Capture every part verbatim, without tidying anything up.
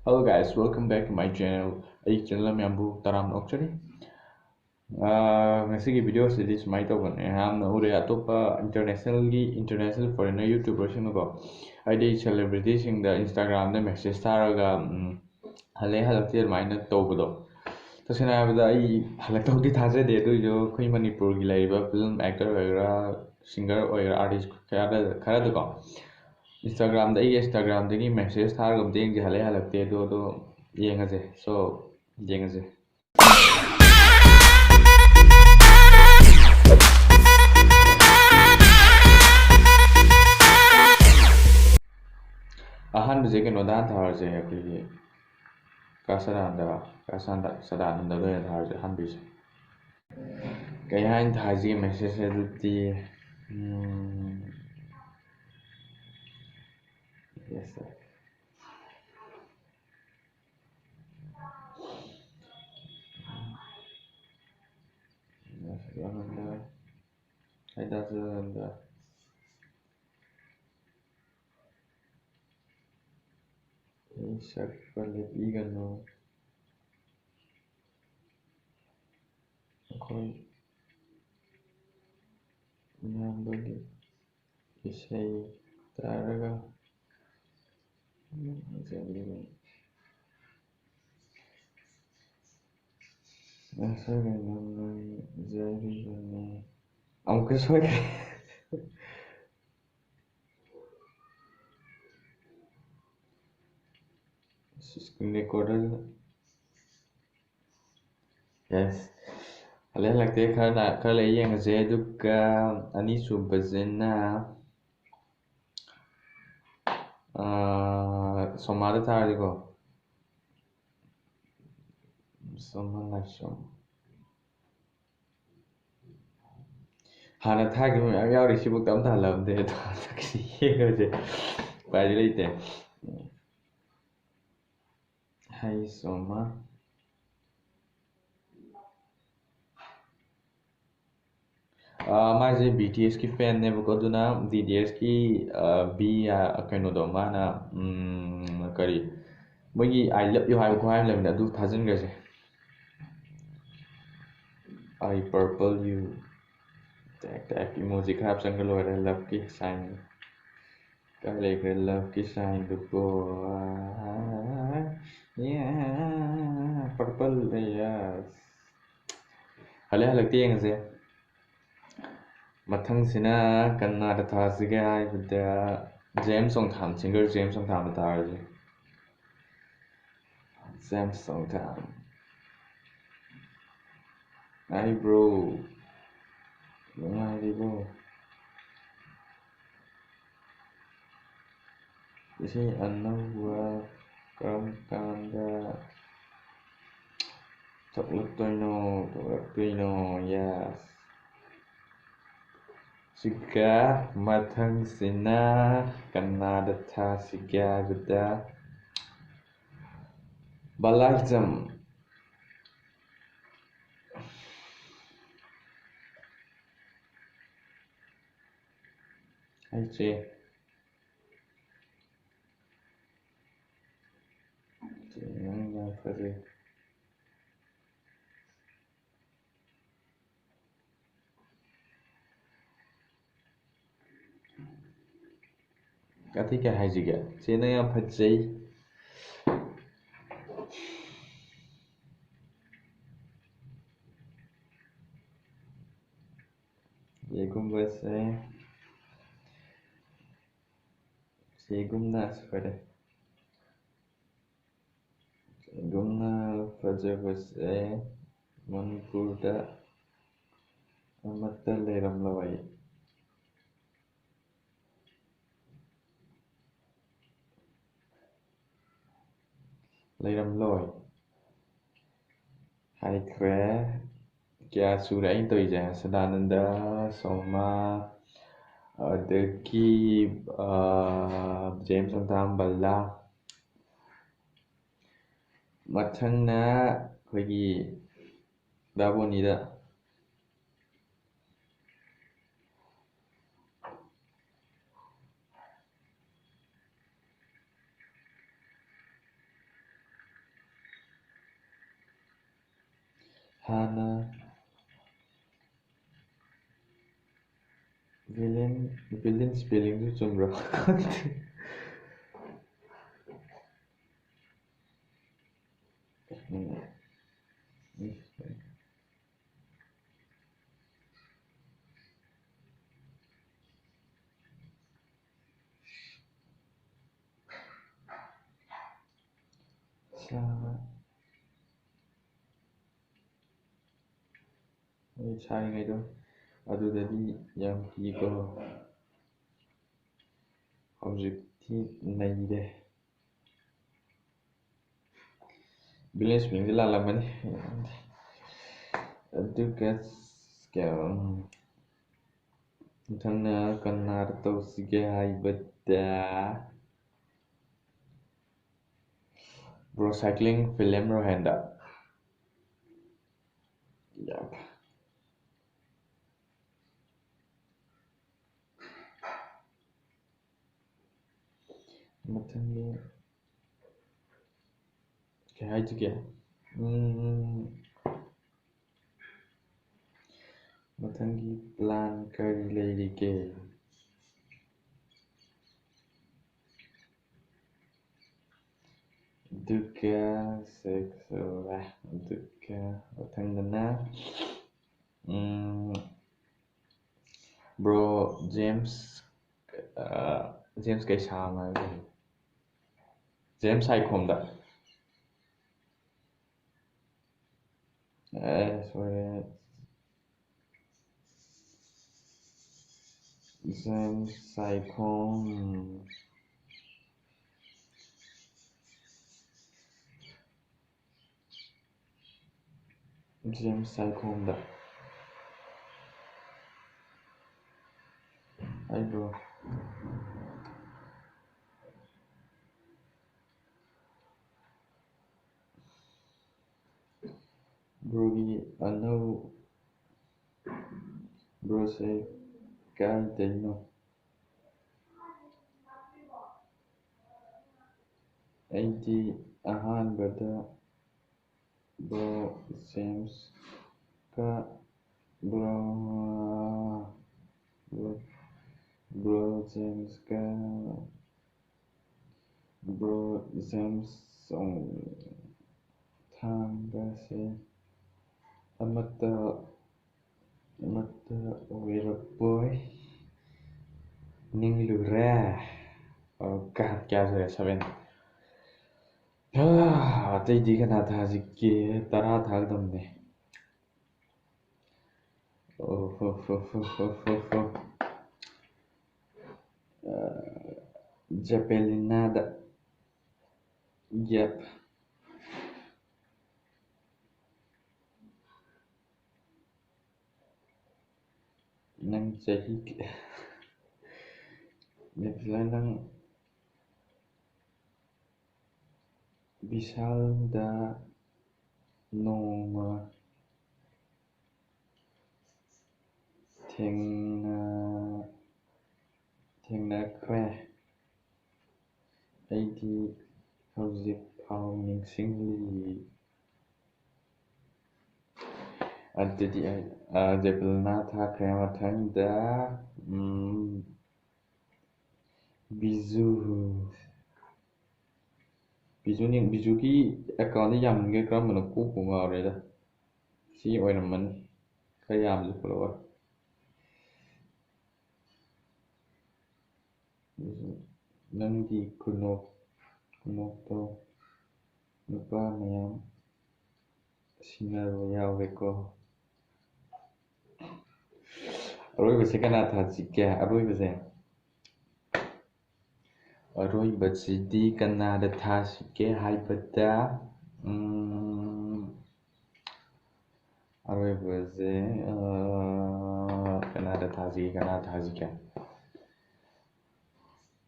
Hello guys, welcome back to my channel. ꯑꯩ channel ꯃꯌꯥꯝꯕꯨ ꯇꯔꯥꯝꯅ ꯑꯣꯛꯆꯔꯤ꯫ ꯑꯥ, ꯉꯁꯤꯒꯤ ꯚꯤꯗꯤꯑꯣꯁꯤꯗꯤ ꯁꯨꯃꯥꯏꯅ ꯇꯧꯕꯅꯦ, ꯃꯌꯥꯝꯅ ꯎꯔꯦ, ꯑꯇꯣꯞꯄ ꯏꯟꯇꯔꯅꯦꯁꯅꯦꯜꯒꯤ, ꯏꯟꯇꯔꯅꯦꯁꯅꯦꯜ ꯐꯣꯔꯦꯟꯅꯔ ꯌꯨꯇ꯭ꯌꯨꯕꯔꯁꯤꯡꯅꯀꯣ, ꯍꯥꯏꯗꯤ ꯁꯦꯂꯦꯕ꯭ꯔꯤꯇꯤꯁꯤꯡꯗ ꯏꯟꯁꯇꯥꯒ꯭ꯔꯥꯝꯗ ꯃꯦꯁꯦꯖ ꯊꯥꯔꯒ, ꯎꯝ, ꯍꯜꯂꯛꯑꯦ ꯍꯜꯂꯛꯇꯦ ꯑꯗꯨꯃꯥꯏꯅ ꯇꯧꯕꯗꯣ, ꯇꯁꯦꯡꯅ ꯍꯥꯏꯔꯕꯗ ꯑꯩ ꯍꯜꯂꯛꯇꯧꯗꯤ ꯊꯥꯖꯗꯦ꯫ ꯑꯗꯨ ꯑꯣꯏꯔꯁꯨ ꯑꯩꯈꯣꯏ ꯃꯅꯤꯄꯨꯔꯒꯤ ꯂꯩꯔꯤꯕ ꯐꯤꯂꯝ ꯑꯦꯛꯇꯔ ꯑꯣꯏꯒꯦꯔꯥ, ꯁꯤꯡꯒꯔ ꯑꯣꯏꯒꯦꯔꯥ, ꯑꯥꯔꯇꯤꯁ ꯈꯔꯗ, ꯈꯔꯗꯀꯣ ꯏꯟꯁꯇꯥꯒ꯭ꯔꯥꯝꯗ, ꯑꯩꯒꯤ ꯏꯟꯁꯇꯥꯒ꯭ꯔꯥꯝꯗꯒꯤ ꯃꯦꯁꯦꯖ ꯊꯥꯔꯒ ꯑꯝꯇ ꯌꯦꯡꯁꯦ, ꯍꯜꯂꯛꯑꯦ ꯍꯜꯂꯛꯇꯦ ꯑꯗꯣ, ꯑꯗꯣ ꯌꯦꯡꯉꯁꯦ꯫ So, ꯌꯦꯡꯉꯁꯦ꯫ ꯑꯍꯥꯟꯕꯁꯦ ꯀꯩꯅꯣꯗ ꯍꯥꯟꯅ ꯊꯥꯔꯁꯦ, ꯑꯩꯈꯣꯏꯒꯤ ꯀꯥ ꯁꯗꯥꯅꯟꯗ, ꯀꯥ ꯁꯗꯥꯅꯟꯗ, ꯁꯗꯥꯅꯟꯗꯗ ꯑꯣꯏꯅ ꯊꯥꯔꯁꯦ ꯑꯍꯥꯟꯕꯁꯦ꯫ ꯀꯩ ꯍꯥꯏꯅ ꯊꯥꯁꯤꯒꯦ ꯃꯦꯁꯦꯖꯁꯦ ꯑꯗꯨꯗꯤ? ꯎꯝ, yes sir. ꯍꯥꯏ ꯇꯥꯔꯦ꯫ ꯑꯩ ꯁꯛꯄ ꯂꯦꯞꯄꯤꯒꯅꯨ꯫ ꯑꯩꯈꯣꯏ ꯏꯌꯥꯝꯕꯒꯤ ꯏꯁꯩ ꯇꯥꯔꯒ ꯉꯥꯡꯖꯕꯤꯕꯅꯤ꯫ ꯉꯥꯡꯖꯔꯤꯕꯅꯤ꯫ ꯑꯃꯨꯛꯀ ꯁꯣꯏꯈ꯭ꯔꯦ꯫ Screen recorder. Yes. ꯍꯜꯂꯦ ꯍꯜꯂꯛꯇꯦ, ꯈꯔ ꯂꯥ-, ꯈꯔ ꯂꯩ ꯌꯦꯡꯉꯁꯦ꯫ ꯑꯗꯨꯒ ꯑꯅꯤꯁꯨꯕꯁꯤꯅ, ꯑꯥ, ꯁꯣꯃꯥꯗ ꯊꯥꯔꯁꯤꯀꯣ꯫ ꯁꯣꯃꯥ ꯂꯥꯏꯁ꯭ꯔꯝ꯫ ꯍꯥꯟꯅ ꯊꯥꯈꯤꯕ ꯃꯌꯥꯝ ꯌꯥꯎꯔꯤ, ꯁꯤꯐꯧꯗ ꯑꯝꯇ ꯍꯜꯂꯝꯗꯦ꯫ ꯑꯗꯣ ꯍꯟꯗꯛꯀꯤꯁꯤ ꯌꯦꯡꯉꯁꯦ꯫ ꯎꯄꯥꯏꯗꯤ ꯂꯩꯇꯦ꯫ ꯍꯩ ꯁꯣꯃꯥ꯫ ꯑꯥ, ꯃꯥꯁꯦ ꯕꯤ ꯇꯤ ꯑꯦꯁꯀꯤ ꯐꯦꯟꯅꯦꯕꯀꯣ, ꯑꯗꯨꯅ ꯕꯤ ꯇꯤ ꯑꯦꯁꯀꯤ, ꯑꯥ, ꯕꯤ, ꯑꯥ, ꯀꯩꯅꯣꯗꯣ, ꯃꯥꯅ, ꯎꯝ, ꯀꯔꯤ, ꯃꯣꯏꯒꯤ "I love you" ꯍꯥꯏꯕ ꯈꯨꯍꯥꯏ ꯑꯃ ꯂꯩꯕꯅꯦ, ꯑꯗꯨ ꯊꯥꯖꯤꯟꯈ꯭ꯔꯁꯦ꯫ "I purple you"꯫ Take take emoji ꯈꯔ ꯍꯥꯞꯆꯟꯈ꯭ꯔ ꯂꯣꯏꯔꯦ, ꯂꯞꯀꯤ ꯁꯥꯏꯟ꯫ ꯀꯥꯏ ꯂꯩꯈ꯭ꯔꯦ ꯂꯞꯀꯤ ꯁꯥꯏꯟꯗꯨꯕꯣ? Purple, yes. ꯍꯜꯂꯦ, ꯍꯜꯂꯛꯇꯦ ꯌꯦꯡꯉꯁꯦ꯫ ꯃꯊꯪꯁꯤꯅ ꯀꯅꯥꯗ ꯊꯥꯁꯤꯒꯦ ꯍꯥꯏꯕꯗ, ꯖꯦꯝꯁ ꯆꯣꯡꯊꯥꯝ, ꯁꯤꯡꯒꯔ ꯖꯦꯝꯁ ꯆꯣꯡꯊꯥꯝꯗ ꯊꯥꯔꯁꯦ꯫ ꯖꯦꯝꯁ ꯆꯣꯡꯊꯥꯝ꯫ ꯍꯥꯏ ꯕ꯭ꯔꯣ, ꯅꯨꯡꯉꯥꯏꯔꯤꯕꯣ? ꯏꯁꯩ ꯑꯅꯧꯕ ꯀꯔꯝ ꯀꯥꯟꯗ ꯊꯣꯛꯂꯛꯇꯣꯏꯅꯣ, ꯊꯣꯛꯂꯛꯇꯣꯏꯅꯣ? ꯌꯦꯁ꯫ ꯁꯤꯒ ꯃꯊꯪꯁꯤꯅ ꯀꯅꯥꯗ ꯊꯥꯁꯤꯒꯦ ꯍꯥꯏꯕꯗ, ꯕꯂꯥꯏꯖꯝ꯫ ꯑꯩꯁꯦ ꯅꯪ ꯌꯥꯝ ꯐꯖꯩ꯫ ꯑꯇꯩ ꯀꯩ ꯍꯥꯏꯁꯤꯒꯦ? ꯆꯦ ꯅꯪ ꯌꯥꯝ ꯐꯖꯩ꯫ ꯌꯦꯒꯨꯝꯕꯁꯦ, ꯁꯤꯒꯨꯝꯅ ꯁꯣꯏꯔꯦ꯫ ꯁꯤꯒꯨꯝꯅ ꯐꯖꯕꯁꯦ ꯃꯅꯤꯄꯨꯔꯗ ꯑꯃꯠꯇ ꯂꯩꯔꯝꯂꯣꯏ꯫ ꯂꯩꯔꯝꯂꯣꯏ ꯍꯥꯏꯈ꯭ꯔꯦ꯫ ꯀꯌꯥ ꯁꯨꯔꯦ ꯑꯩꯅ ꯇꯧꯔꯤꯁꯦ? ꯁꯗꯥꯅꯟꯗ, ꯁꯣꯃꯥ, ꯑꯗꯒꯤ, ꯑꯥ, ꯖꯦꯝꯁ ꯆꯣꯡꯊꯥꯝ, ꯕꯂꯥ꯫ ꯃꯊꯪꯅ ꯑꯩꯈꯣꯏꯒꯤ ꯗꯥꯕꯣꯅꯤꯗ꯫ ꯍꯥꯟꯅ villain, villain spellingꯁꯨ ꯆꯨꯝꯕ꯭ꯔꯣ? ꯈꯪꯗꯦ꯫ ꯁꯥ-, ꯑꯩ ꯁꯥꯔꯤꯉꯩꯗꯣ ꯑꯗꯨꯗꯗꯤ ꯌꯥꯝ ꯀꯤꯀꯣ꯫ ꯍꯧꯖꯤꯛꯇꯤ ꯅꯩꯔꯦ꯫ Villain spellingꯗꯤ ꯂꯥꯜꯂꯝꯃꯅꯤ꯫ ꯑꯗꯨꯒ ꯀꯌꯥ-, ꯃꯊꯪꯅ ꯀꯅꯥꯗ ꯇꯧꯁꯤꯒꯦ ꯍꯥꯏꯕꯗ, bro, cycling villain ꯔꯣ ꯍꯦꯟꯗ? ꯌꯥ꯫ ꯃꯊꯪꯒꯤ ꯀꯩ ꯍꯥꯏꯁꯤꯒꯦ? ꯎꯝ, ꯃꯊꯪꯒꯤ plan ꯀꯔꯤ ꯂꯩꯔꯤꯒꯦ? ꯑꯗꯨꯒ ꯁꯦꯛꯁ, ꯑꯗꯨꯒ ꯃꯊꯪꯗꯅ, ꯎꯝ, bro, James, ꯑ, James ꯀꯩꯁꯥꯝ ꯍꯥꯏꯕ꯫ James ꯁꯥꯏꯈꯣꯝꯗ꯫ ꯑꯦ, ꯁꯣꯏꯔꯦ꯫ James ꯁꯥꯏꯈꯣꯝ꯫ James ꯁꯥꯏꯈꯣꯝꯗ꯫ ꯑꯩꯕꯨ broꯒꯤ ꯑꯅꯧ-, broꯁꯦ ꯀꯥꯏꯗꯩꯅꯣ? ꯑꯩꯗꯤ ꯑꯍꯥꯟꯕꯗ ꯕ꯭ꯔꯣ ꯖꯦꯝꯁꯀ, ꯕ꯭ꯔꯣ, ꯕ꯭ꯔꯣ, ꯕ꯭ꯔꯣ ꯖꯦꯝꯁꯀ, ꯕ꯭ꯔꯣ ꯖꯦꯝꯁ ꯊꯥꯡꯒꯁꯦ ꯑꯃꯠꯇ, ꯑꯃꯠꯇ ꯑꯣꯏꯔꯛꯄꯣꯏ ꯅꯤꯡꯂꯨꯔꯦ꯫ ꯑꯣ, ꯀ-, ꯀꯌꯥ ꯁꯨꯔꯦ? ꯁꯚꯦꯟ꯫ ꯑꯇꯩꯗꯤ ꯀꯅꯥ ꯊꯥꯁꯤꯒꯦ? ꯇꯔꯥ ꯊꯥꯒꯗꯕꯅꯦ꯫ ꯑꯣ ꯍꯣ ꯍꯣ ꯍꯣ ꯍꯣ ꯍꯣ ꯍꯣ꯫ ꯑ, ꯖꯦꯄꯦꯂꯤꯅꯥꯗ꯫ Yep꯫ ꯅꯪ ꯆꯍꯤ ꯀ-, ꯖꯦꯄꯦꯂꯤꯅꯥ, ꯅꯪ ꯕꯤꯁꯥꯜꯗ ꯅꯣꯡꯃ ꯊꯦꯡꯅ-, ꯊꯦꯡꯅꯈ꯭ꯔꯦ꯫ ꯑꯩꯗꯤ ꯍꯧꯖꯤꯛ ꯐꯥꯎ ꯅꯤꯡꯁꯤꯡꯂꯤ꯫ ꯑꯗꯨꯗꯤ ꯑꯩ, ꯑ, ꯖꯦꯄꯦꯂꯤꯅꯥ ꯊꯥꯈ꯭ꯔꯦ꯫ ꯃꯊꯪꯗ, ꯎꯝ, ꯕꯤꯖꯨ꯫ ꯕꯤꯖꯨꯅꯤ, ꯕꯤꯖꯨꯒꯤ account ꯌꯥꯝꯃꯟꯈ꯭ꯔꯦ꯫ ꯀꯔꯝꯕꯅꯣ ꯀꯣꯛꯄꯨ ꯉꯥꯎꯔꯦꯗ꯫ ꯁꯤ ꯑꯣꯏꯔꯝꯃꯅꯤ꯫ ꯈꯔ ꯌꯥꯝꯕꯁꯦ follower꯫ ꯅꯪꯒꯤ ꯈꯨꯅꯣꯛ, ꯈꯨꯅꯣꯛꯇꯣ ꯅꯨꯄꯥ ꯃꯌꯥꯝ ꯁꯤꯟꯅꯕ ꯌꯥꯎꯋꯦꯀꯣ꯫ ꯑꯔꯣꯏꯕꯁꯦ ꯀꯅꯥ ꯊꯥꯁꯤꯒꯦ? ꯑꯔꯣꯏꯕꯁꯦ, ꯑꯔꯣꯏꯕꯁꯤꯗꯤ ꯀꯅꯥꯗ ꯊꯥꯁꯤꯒꯦ ꯍꯥꯏꯕꯗ, ꯎꯝ, ꯑꯔꯣꯏꯕꯁꯦ, ꯑ, ꯀꯅꯥꯗ ꯊꯥꯁꯤꯒꯦ? ꯀꯅꯥ ꯊꯥꯁꯤꯒꯦ?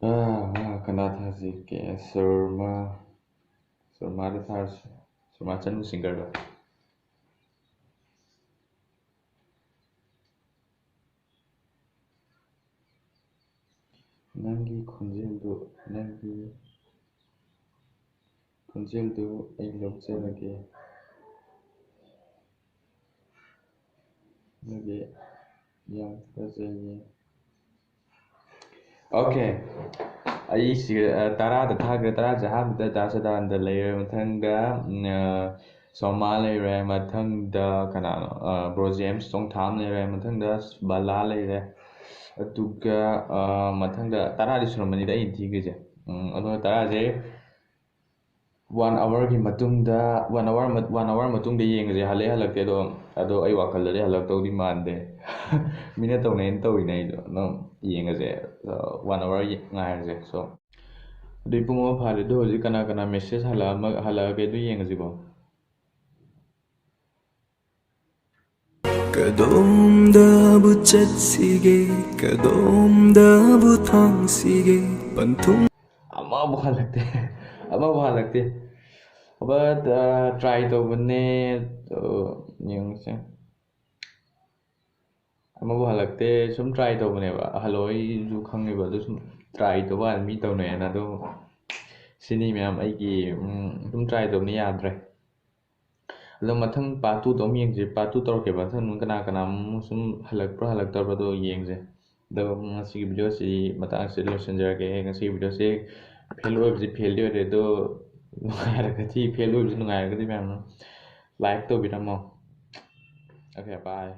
ꯑ, ꯀꯅꯥ ꯊꯥꯁꯤꯒꯦ? ꯁꯨꯔꯃꯥ, ꯁꯨꯔꯃꯥꯗ ꯊꯥꯔꯁꯤ꯫ ꯁꯨꯔꯃꯥ ꯆꯅꯨ singerꯗꯣ꯫ ꯅꯪꯒꯤ ꯈꯣꯟꯖꯦꯜꯗꯨ, ꯅꯪꯒꯤ ꯈꯣꯟꯖꯦꯜꯗꯨ ꯑꯩ ꯂꯧꯖꯔꯒꯦ꯫ ꯑꯗꯨꯒꯤ ꯌꯥꯝ ꯐꯖꯩꯌꯦ꯫ ꯑꯣꯀꯦ, ꯑꯩꯁꯤ ꯇꯔꯥꯗ ꯊꯥꯈ꯭ꯔꯦ꯫ ꯇꯔꯥꯁꯦ ꯑꯍꯥꯟꯕꯗ ꯗꯥ ꯁꯗꯥꯅꯟꯗ ꯂꯩꯔꯦ, ꯃꯊꯪꯗ ꯁꯣꯃꯥ ꯂꯩꯔꯦ, ꯃꯊꯪꯗ ꯀꯅꯥꯅꯣ, ꯕ꯭ꯔꯣ ꯖꯦꯝꯁ ꯆꯣꯡꯊꯥꯝ ꯂꯩꯔꯦ, ꯃꯊꯪꯗ ꯕꯂꯥ ꯂꯩꯔꯦ, ꯑꯗꯨꯒ ꯃꯊꯪꯗ ꯇꯔꯥꯗꯤ ꯁꯨꯔꯝꯃꯅꯤꯗ ꯑꯩꯅ ꯊꯤꯈ꯭ꯔꯤꯁꯦ꯫ ꯑꯗꯨꯒ ꯇꯔꯥꯁꯦ ꯋꯥꯟ ꯑꯋꯥꯔꯒꯤ ꯃꯇꯨꯡꯗ, ꯋꯥꯟ ꯑꯋꯥꯔ ꯋꯥꯟ ꯑꯋꯥꯔ ꯃꯇꯨꯡꯗ ꯌꯦꯡꯉꯁꯦ꯫ ꯍꯜꯂꯛꯑꯦ ꯍꯜꯂꯛꯇꯦ ꯑꯗꯣ, ꯑꯗꯣ ꯑꯩ ꯋꯥꯈꯜꯗꯗꯤ ꯍꯜꯂꯛꯇꯧꯗꯤ ꯃꯥꯟꯗꯦ꯫ ꯃꯤꯅ ꯇꯧꯅꯩꯅ ꯇꯧꯔꯤꯅꯦ ꯑꯩꯁꯨ꯫ ꯑꯗꯨꯝ ꯌꯦꯡꯉꯁꯦ, ꯋꯥꯟ ꯑꯋꯥꯔ ꯉꯥꯏꯔꯁꯦ꯫ ꯁꯣ ꯑꯗꯨꯏ ꯄꯨꯡ ꯑꯃ ꯐꯥꯔꯦ꯫ ꯑꯗꯣ ꯍꯧꯖꯤꯛ ꯀꯅꯥ ꯀꯅꯥ ꯃꯦꯁꯦꯖ ꯍꯜꯂꯛꯑꯝꯃ ꯍꯜꯂꯛꯑꯒꯦ, ꯑꯗꯨ ꯌꯦꯡꯉꯁꯤꯀꯣ꯫ ꯀꯗꯣꯝꯗꯕꯨ ꯆꯠꯁꯤꯒꯦ, ꯀꯗꯣꯝꯗꯕꯨ ꯊꯥꯡꯁꯤꯒꯦ, ꯄꯟꯊꯨꯡ ꯑꯃꯕꯨ ꯍꯜꯂꯛꯇꯦ꯫ ꯑꯃꯕꯨ ꯍꯜꯂꯛꯇꯦ꯫ ꯕꯠ ꯇ꯭ꯔꯥꯏ ꯇꯧꯕꯅꯦ꯫ ꯑꯗꯣ ꯌꯦꯡꯉꯁꯦ꯫ ꯑꯃꯕꯨ ꯍꯜꯂꯛꯇꯦ꯫ ꯁꯨꯝ ꯇ꯭ꯔꯥꯏ ꯇꯧꯕꯅꯦꯕ꯫ ꯍꯜꯂꯣ, ꯑꯩꯁꯨ ꯈꯪꯉꯦꯕ꯫ ꯑꯗꯨ ꯁꯨꯝ ꯇ꯭ꯔꯥꯏ ꯇꯧꯕ ꯀꯥꯟꯗ ꯃꯤ ꯇꯧꯅꯩꯌꯦꯅ꯫ ꯑꯗꯨ ꯁꯤꯅꯤ ꯃꯌꯥꯝ ꯑꯩꯒꯤ, ꯎꯝ, ꯁꯨꯝ ꯇ꯭ꯔꯥꯏ ꯇꯧꯕꯅꯤ, ꯌꯥꯗ꯭ꯔꯦ꯫ ꯑꯗꯣ ꯃꯊꯪ ꯄꯥꯔꯠ ꯇꯨꯗꯣ ꯑꯃꯨꯛ ꯌꯦꯡꯁꯦ꯫ ꯄꯥꯔꯠ ꯇꯨ ꯇꯧꯔꯛꯀꯦꯕ꯫ ꯃꯊꯪ ꯀꯅꯥ ꯀꯅꯥ ꯑꯃꯨꯛ ꯁꯨꯝ ꯍꯜꯂꯛꯄ꯭ꯔꯥ ꯍꯜꯂꯛꯇꯕ꯭ꯔꯥꯗꯣ ꯌꯦꯡꯁꯦ꯫ ꯑꯗꯣ ꯉꯁꯤꯒꯤ ꯚꯤꯗꯤꯑꯣꯁꯤ ꯃꯇꯥꯡꯁꯤꯗ ꯂꯣꯏꯁꯤꯟꯖꯔꯒꯦ꯫ ꯉꯁꯤꯒꯤ ꯚꯤꯗꯤꯑꯣꯁꯤ ꯐꯦꯜ ꯑꯣꯏꯕꯁꯤ ꯐꯦꯜꯗꯤ ꯑꯣꯏꯔꯦ, ꯑꯗꯣ ꯅꯨꯡꯉꯥꯏꯔꯒꯗꯤ, ꯐꯦꯜ ꯑꯣꯏꯕꯁꯤ ꯅꯨꯡꯉꯥꯏꯔꯒꯗꯤ ꯃꯌꯥꯝꯅ ꯂꯥꯏꯛ ꯇꯧꯕꯤꯔꯝꯃꯣ꯫ ꯑꯣꯀꯦ, ꯕꯥꯏ꯫